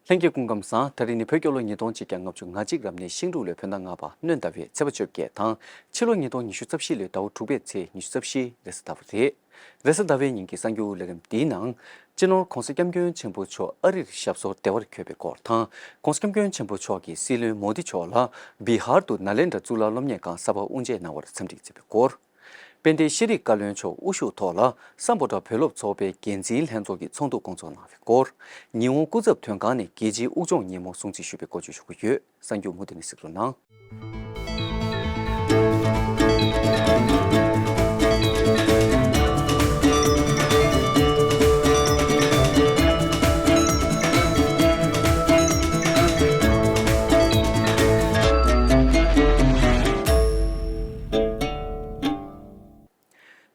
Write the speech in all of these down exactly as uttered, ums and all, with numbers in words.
ལྷན་རྒྱས་སྐུ་ཁམས་བཟང་། ད་རིང་ནི་བོད་རྒྱལ་ལོ་ཉིས་སྟོང་ཆིག་བརྒྱ་ལྔ་བཅུ་ང་གཅིག་རབ་གནས་ཤིང་འབྲུག་ལོའི་བོད་ཟླ་ལྔ་པ་སྣྲོན་ཟླ་བའི་ཚེས་པ་བཅོ་བརྒྱད་དང་། ཕྱི་ལོ་ཉིས་སྟོང་ཉི་ཤུ་རྩ་བཞི་ལོའི་ཟླ་བ་དྲུག་པའི་ཚེས་ཉི་ཤུ་རྩ་བཞི་རེས་གཟའ་ཟླ་བ་རེད། རེས་གཟའ་ཟླ་བའི་ཉིན་གྱི་གསར་འགྱུར་ལས་རིམ་འདིའི་ནང་། སྤྱི་ནོར་༧གོང་ས་༧སྐྱབས་མགོན་ཆེན་པོ་མཆོག་ཨ་རིར་ཞབས་སོར་བདེ་བར་འཁོད་པའི་སྐོར་དང་། ༧གོང་ས་༧སྐྱབས་མགོན་ཆེན་པོ་མཆོག་གིས་སྲིད་བློན་མོ་དི་མཆོག་ལ་བི་ཧར་དུ་ནཱ་ལེནྡྲ་གཙུག་ལག་སློབ་གཉེར་ཁང་གསར་པ་དབུ་འབྱེད་གནང་བར་འཚམས་འདྲི་བྱས་པའི་སྐོར། དཔལ་ལྡན་ཤེས་རིག་བཀའ་བློན་མཆོག་དབུ་བཞུགས་ཐོག་ལ་སམ་བྷོ་ཊ་བོད་སློབ་ཚོགས་པའི་འགན་འཛིན་ལྷན་ཚོགས་ཀྱི་ཚོགས་འདུ་སྐོང་ཚོགས་གནང་བའི་སྐོར། ཉི་ཧོང་སྐུ་ཚབ་དོན་ཁང་ནས་རྒྱལ་སྤྱིའི་དབུགས་སྦྱོང་ཉིན་མོ་སྲུང་བརྩི་ཞུས་པའི་སྐོར་བརྗོད་ཞུ་གི་ཡོད། གསར་འགྱུར་མུ་མཐུད་ནས་གཟིགས་རོགས་གནང་།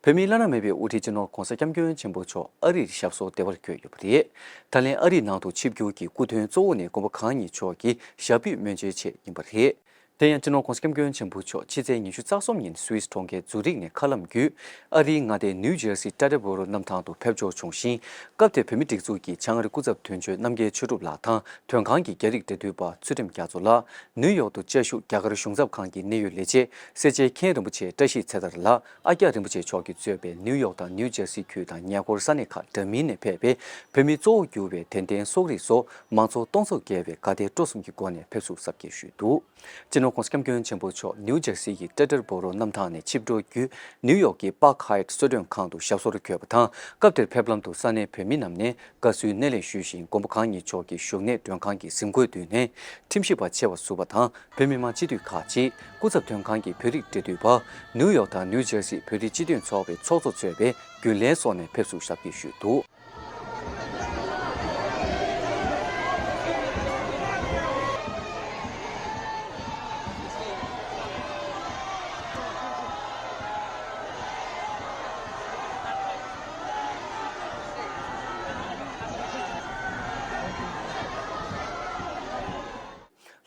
བོད་མིའི་བླ་ན་མེད་པའི་དབུ་ཁྲིད་སྤྱི་ནོར་༧གོང་ས་༧སྐྱབས་མགོན་ཆེན་པོ་མཆོག་ཨ་རིར་ཞབས་སོར་བདེ་བར་འཁོད་ཡོད་པ་རེད། ད་ལན་ཨ་རིའི་ནང་དུ་ཆིབས་བསྒྱུར་གྱི་སྐུ་མདུན་གཙོ་བོ་ནས་མགོན་པོ་གང་ཉིད་མཆོག་གི་ཞབས་པུས་སྨོན་བྱོལ་ཆེད་ཡིན་པ་རེད། དེ་ཡང་སྤྱི་ནོར་༧གོང་ས་༧སྐྱབས་མགོན་ཆེན་པོ་མཆོག་ཕྱི་ཚེས་ཉི་ཤུ་རྩ་གསུམ་ཉིན་སུད་སི་གྲོང་ཁྱེར་ཛུ་རིག་ནས་མཁའ་ལམ་བརྒྱུད་ཨ་རིའི་མངའ་སྡེ་ནིའུ་ཇར་སི་ཏྲ་ཏྲ་བོ་རོ་གནམ་ཐང་དུ་ཕེབས་འབྱོར་བྱུང་ཞིང་། སྐབས་དེར་བོད་མིའི་སྒྲིག་འཛུགས་ཀྱི་བྱང་ཨ་རི་སྐུ་ཚབ་དོན་གཅོད་རྣམ་རྒྱལ་ཆོས་གྲུབ་ལགས་དང་། དོན་ཁང་གི་རྒྱ་རིགས་འབྲེལ་མཐུད་པ་ཚུལ་ཁྲིམས་རྒྱ་མཚོ་ལགས། ནིའུ་ཡོག་ཏུ་བཅའ་བཞུགས་རྒྱ་གར་གཞུང་ཚབ་ཁང་གི་གནད་ཡོད་ལས་བྱེད་སེར་བྱེས་མཁན་རིན་པོ་ཆེ་བཀྲ་ཤིས་ཚེ་དར་ལགས། ཨ་ཀྱཱ་རིན་པོ་ཆེ་མཆོག་གིས་གཙོས་པའི་ནིའུ་ཡོག་དང་ནིའུ་ཇར་སི་ཁུལ་དང་ཉེ་འཁོར་ས་གནས་ཁག་འདྲ་མིན་ནས་ཕེབས་པའི་བོད་མིའི་གཙོ་བོ་གྱུར་པའི་དད་ལྡན་གསོ་རིག་སོགས་མང་ཚོགས་སྟོང་ཚོ་བརྒལ་བས་དགའ་དད་སྤྲོ་གསུམ་གྱི་སྒོ་ནས་ཕེབས་བསུ་གཟབ་རྒྱས་ཞུས་འདུག་སྤྱི་ནོར་༧གོང་ས་༧སྐྱབས་མགོན་ཆེན་པོ་མཆོག་ནིའུ་ཇར་སི་ཡི་ཏྲ་ཏྲ་བོ་རོ་གནམ་ཐང་ནས་ཆིབས་འགྲོ་བརྒྱུད་ནིའུ་ཡོག་གི་པཱག་ཧའེ་ཊི་གསོལ་མགྲོན་ཁང་དུ་ཞབས་སོར་འཁོད་པ་དང་། སྐབས་དེར་ཕེབས་ལམ་དུ་ས་གནས་བོད་མི་རྣམས་ནས་དགའ་བསུའི་སྣེ་ལེན་ཞུས་ཤིང་། མགོན་པོ་གང་ཉིད་མཆོག་གི་བཞུགས་གནས་མགྲོན་ཁང་གི་གཟིམ་སྒོའི་མདུན་ནས་ཁྲིམས་ཞིབ་པ་ཆེ་བ་ཟུར་པ་དང་། བོད་མི་མང་སྤྱི་འཐུས་ཁག་ཅིག་སྐུ་ཚབ་དོན་ཁང་གི་བོད་རིགས་འབྲེལ་མཐུད་པ། ནིའུ་ཡོག་དང་ནིའུ་ཇར་སི་བོད་རིགས་སྤྱི་མཐུན་ཚོགས་པའི་ཚོགས་གཙོ་གཙོས་པའི་རྒྱུན་ལས་སོགས་ནས་ཕེབས་བསུ་ཞབས་ཕྱི་ཞུས་འདུག་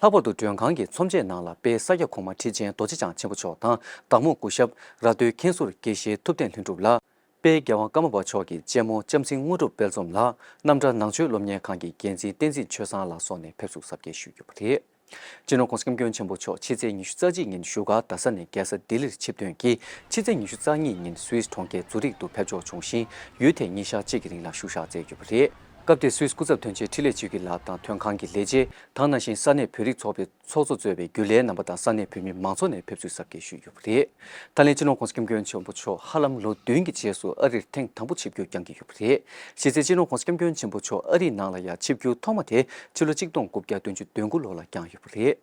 ལྷག་པར་དུ་མགྲོན་ཁང་གི་ཚོམས་ཆས་ནང་ལ་དཔལ་ས་སྐྱ་གོང་མ་ཁྲི་ཆེན་རྡོ་རྗེ་འཆང་ཆེན་པོ་མཆོག་དང་། བདག་མོ་སྐུ་ཞབས་ར་སྟོད་མཁན་ཟུར་དགེ་བཤེས་ཐུབ་བསྟན་ལྷུན་གྲུབ་ལགས། དཔལ་རྒྱལ་དབང་ཀརྨ་པ་མཆོག་གི་གཅེན་མོ་ལྕམ་སྲིང་དངོས་གྲུབ་དཔལ་འཛོམས་ལགས། རྣམ་གྲྭ་ནང་ཆོས་སློབ་གཉེར་ཁང་གི་འགན་འཛིན་བསྟན་འཛིན་ཆོས་བཟང་ལགས་སོགས་ནས་ཕེབས་བསུ་གཟབ་རྒྱས་ཞུས་ཡོད་པ་རེད། སྤྱི་ནོར་༧གོང་ས་༧སྐྱབས་མགོན་ཆེན་པོ་མཆོག་ཕྱི་ཚེས་ཉི་ཤུ་རྩ་གཅིག་ཉིན་བཞུགས་སྒར་རྡ་ས་ནས་རྒྱལ་ས་ལྡི་ལིར་ཆིབས་ཐོན་གྱིས། ཕྱི་ཚེས་ཉི་ཤུ་རྩ་གཉིས་ཉིན་སུད་སི་གྲོང་ཁྱེར་ཛུ་རིག་ཏུ་ཕེབས་འབྱོར་བྱུང་ཞིང་། ཡུལ་དེར་ཉིན་ཞག་གཅིག་གི་རིང་ལ་བཞུགས་ཞག་བསྩལ་ཡོད་པ་རེད། སྐབས་དེར་སུད་སི་སྐུ་ཚབ་དོན་གཅོད་འཕྲིན་ལས་ཆོས་སྐྱིད་ལགས་དང་། དོན་ཁང་གི་ལས་བྱེད་དང་། ནང་བཞིན་ས་གནས་བོད་རིགས་ཚོགས་པའི་ཚོགས་གཙོ་གཙོས་པའི་རྒྱུན་ལས་རྣམ་པ་དང་། ས་གནས་བོད་མི་མང་ཚོགས་ནས་ཕེབས་བསུ་གཟབ་རྒྱས་ཞུས་ཡོད་པ་རེད། ད་ལན་སྤྱི་ནོར་༧གོང་ས་༧སྐྱབས་མགོན་ཆེན་པོ་མཆོག་ཧ་ལམ་ལོ་བདུན་གྱི་རྗེས་སུ་ཨ་རིར་ཐེངས་དང་པོ་ཆིབས་བསྒྱུར་བསྐྱངས་ཀྱི་ཡོད་པ་རེད། གཞི་རྩའི་སྤྱི་ནོར་༧གོང་ས་༧སྐྱབས་མགོན་ཆེན་པོ་མཆོག་ཨ་རིའི་ནང་ལ་ཡང་ཆིབས་བསྒྱུར་ཐོག་མ་དེ་ཕྱི་ལོ་གཅིག་སྟོང་དགུ་བརྒྱ་བདུན་ཅུ་དོན་དགུ་ལོ་ལ་བསྐྱངས་ཡོད་པ་རེད།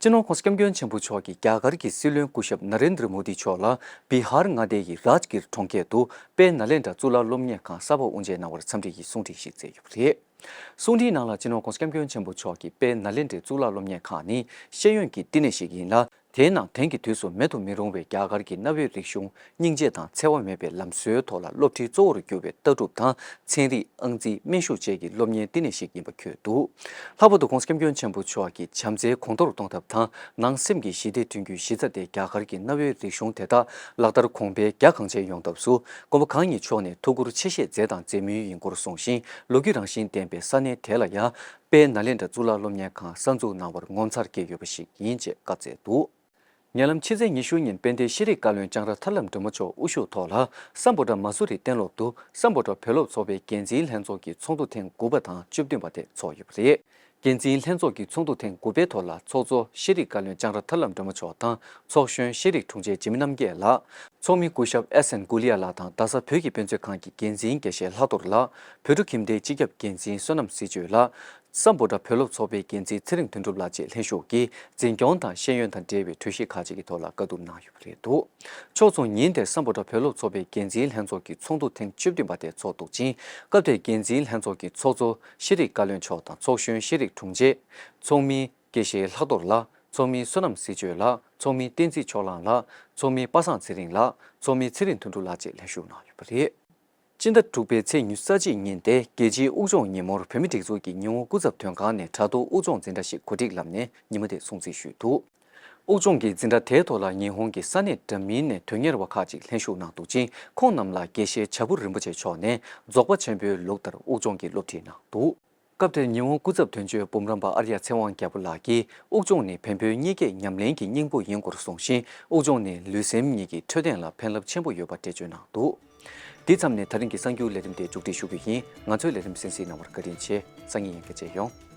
སྤྱི་ནོར་༧གོང་ས་༧སྐྱབས་མགོན་ཆེན་པོ་མཆོག་གིས་རྒྱ་གར་གྱི་སྲིད་བློན་སྐུ་ཞབས་ན་རེན་དྲ་མོ་དི་མཆོག་ལ་བི་ཧར་མངའ་སྡེ་ཡི་རཱཇ་གིར་གྲོང་ཁྱེར་དུ་དཔལ་ནཱ་ལེནྡྲ་གཙུག་ལག་སློབ་གཉེར་ཁང་གསར་པ་དབུ་འབྱེད་གནང་བར་འཚམས་འདྲི་ཡི་གསུང་འཕྲིན་ཞིག་བསྩལ་ཡོད་པ་རེད། གསུང་འཕྲིན་ནང་ལ་སྤྱི་ནོར་༧གོང་ས་༧སྐྱབས་མགོན་ཆེན་པོ་མཆོག་གིས་དཔལ་ནཱ་ལེནྡྲའི་གཙུག་ལག་སློབ་གཉེར་ཁང་ནི་ཤེས་ཡོན་གྱི་བསྟི་གནས་ཤིག་ཡིན་ལ། དེའི་ནང་དེང་གི་དུས་སུ་མེད་དུ་མི་རུང་བའི་རྒྱ་གར་གྱི་གནའ་བོའི་རིག་གཞུང་། སྙིང་རྗེ་དང་འཚེ་བ་མེད་པའི་ལམ་སྲོལ་ཐོག་ལ་སློབ་ཁྲིད་གཙོ་བོར་གྱུར་པའི་ལྟ་གྲུབ་དང་། ཚན་རིག་ཨང་རྩིས། སྨན་ཞབས་བཅས་ཀྱི་སློབ་གཉེར་བསྟི་གནས་ཤིག་ཡིན་པ་འཁོད་འདུག་ལྷག་པར་དུ་༧གོང་ས་༧སྐྱབས་མགོན་ཆེན་པོ་མཆོག་གིས་བྱམས་བརྩེའི་གོང་མཐོར་གཏོང་ཐབས་དང་། ནང་སེམས་ཀྱི་ཞི་བདེ་བསྐྲུན་རྒྱུའི་གཞི་རྩ་དེ་རྒྱ་གར་གྱི་གནའ་བོའི་རིག་གཞུང་དེ་དག་ལག་བསྟར་གོང་འཕེལ་རྒྱ་གང་ཆེ་ཡོང་ཐབས་སུ། མགོན་པོ་གང་ཉིད་མཆོག་ནས་ཐུགས་ཁུར་ཆེ་བཞེས་མཛད་དང་མཛད་མུས་ཡིན་སྐོར་གསུངས་ཤིང་། ལོ་རྒྱུས་རང་བཞིན་ལྡན་པའི་ས་གནས་དེ་ལ་ཡང་དཔལ་ནཱ་ལེནྡྲ་གཙུག་ལག་སློབ་གཉེར་ཁང་གསར་འཛུགས་གནང་བར་ངོ་མཚར་སྐྱེས་ཡོད་པ་ཞིག་ཡིན་ཅེས་བཀའ་སྩལ་འདུག་ཉེ་ལམ་ཕྱི་ཚེས་ཉི་ཤུ་ཉིན་དཔལ་ལྡན་ཤེས་རིག་བཀའ་བློན་ལྕང་ར་ཐར་ལམ་སྒྲོལ་མ་མཆོག་དབུ་བཞུགས་ཐོག་ལ་སམ་བྷོ་ཊ་མ་སུ་རི་གཏན་སློབ་ཏུ་སམ་བྷོ་ཊ་བོད་སློབ་ཚོགས་པའི་འགན་འཛིན་ལྷན་ཚོགས་ཀྱི་ཚོགས་འདུ་ཐེངས་དགུ་པ་དང་བཅུ་བདུན་པ་དེ་ཚོགས་ཡོད་པ་རེད། འགན་འཛིན་ལྷན་ཚོགས་ཀྱི་ཚོགས་འདུ་ཐེངས་དགུ་པའི་ཐོག་ལ་ཚོགས་གཙོ་ཤེས་རིག་བཀའ་བློན་ལྕང་ར་ཐར་ལམ་སྒྲོལ་མ་མཆོག་དང་། ཚོགས་གཞོན་ཤེས་རིག་དྲུང་ཆེ་འཇིགས་མེད་རྣམ་རྒྱལ་ལགས། ཚོགས་མི་སྐུ་ཞབས་ཨེ་སན་གུ་ལི་ཡ་ལགས་དང་རྡ་ས་བོད་ཀྱི་དཔེ་མཛོད་ཁང་གི་འགན་འཛིན་དགེ་བཤེས་ལྷག་རྡོར་ལགས། བོད་ཕྲུག་ཁྱིམ་སྡེའི་སྤྱི་ཁྱབ་འགན་འཛིན་བསོད་ནམས་སྲིད་གཅོད་ལགས། སམ་བྷོ་ཊ་བོད་སློབ་ཚོགས་པའི་འགན་འཛིན་ཚེ་རིང་དོན་གྲུབ་ལགས་བཅས་ལྷན་ཞུགས་ཀྱིས་འཛིན་སྐྱོང་དང་ཤེས་ཡོན་དང་འབྲེལ་བའི་གྲོས་གཞི་ཁག་ཅིག་གི་ཐོག་ལ་བཀའ་བསྡུར་གནང་ཡོད་པ་རེད་འདུག་ཕྱོགས་མཚུངས་ཉིན་དེར་སམ་བྷོ་ཊ་བོད་སློབ་ཚོགས་པའི་འགན་འཛིན་ལྷན་ཚོགས་ཀྱི་ཚོགས་འདུ་ཐེངས་བཅུ་བདུན་པ་དེ་ཚོགས་འདུག་ཅིང་། སྐབས་དེར་འགན་འཛིན་ལྷན་ཚོགས་ཀྱི་ཚོགས་གཙོ་ཤེས་རིག་བཀའ་བློན་མཆོག་དང་ཚོགས་གཞོན་ཤེས་རིག་དྲུང་ཆེ། ཚོགས་མི་དགེ་བཤེས་ལྷག་རྡོར་ལགས། ཚོགས་མི་བསོད་ནམས་སྲིད་གཅོད་ལགས། ཚོགས་མི་བསྟན་འཛིན་ཕྱོགས་གླང་ལགས། ཚོགས་མི་པ་སངས་ཚེ་རིང་ལགས། ཚོགས་མི་ཚེ་རིང་དོན་གྲུབ་ལགས་བཅས་ལྷན་ཞུགས་གནང་ཡོད་པ་རེད། སྤྱི་ཟླ་དྲུག་པའི་ཚེས་ཉི་ཤུ་རྩ་གཅིག་ཉིན་ཏེ་རྒྱལ་སྤྱིའི་དབུགས་སྦྱོང་ཉིན་མོར་བོད་མིའི་སྒྲིག་འཛུགས་ཀྱི་ཉི་ཧོང་སྐུ་ཚབ་དོན་ཁང་ནས་དྲ་ཐོག་དབུགས་སྦྱོང་འཛིན་གྲྭ་ཞིག་གོ་སྒྲིག་ལམ་ནས་ཉིན་མོ་དེ་སྲུང་བརྩི་ཞུས་འདུག་དབུགས་སྦྱོང་གི་འཛིན་གྲྭ་དེའི་ཐོག་ལ་ཉི་ཧོང་གི་ས་གནས་འདྲ་མིན་ནས་དོན་གཉེར་བ་ཁག་ཅིག་ལྷན་ཞུགས་གནང་འདུག་ཅིང་། ཁོང་རྣམས་ལ་དགེ་བཤེས་བྱ་བུ་རིན་པོ་ཆེ་མཆོག་ནས་རྫོགས་པ་ཆེན་པོའི་ལུགས་ལྟར་དབུགས་སྦྱོང་གི་སློབ་ཁྲིད་གནང་འདུག་སྐབས་དེར་ཉི་ཧོང་སྐུ་ཚབ་དོན་གཅོད་འབུམ་རམས་པ་ཨར་ཡ་ཚེ་དབང་རྒྱལ་པོ་ལགས་ཀྱིས་དབུགས་སྦྱོང་ནི་བོན་པོའི་གཉིད་སྐྱེས་ཉམས་ལེན་གྱི་སྙིང་པོ་ཡིན་སྐོར་གསུངས་ཤིང་། དབུགས་སྦྱོང་ནི་ལུས་སེམས་གཉིས་ཀྱི་འཕྲོད་བསྟེན་ལ་ཕན་རླབས་ཆེན་པོ་ཡོད་པ་འགྲེལ་བརྗོད་གནང་འདུག། འདི་ཙམ་ནས་ད་རིང་གི་གསར་འགྱུར་ལས་རིམ་དེ་མཇུག་སྒྲིལ་ཞུ་རྒྱུ་ཡིན། ང་ཚོའི་ལས་རིམ་གསན་གཟིགས་གནང་བར་བཀའ་དྲིན་ཆེ། སང་ཉིན་ཡང་བསྐྱར་མཇལ་ཡོང་།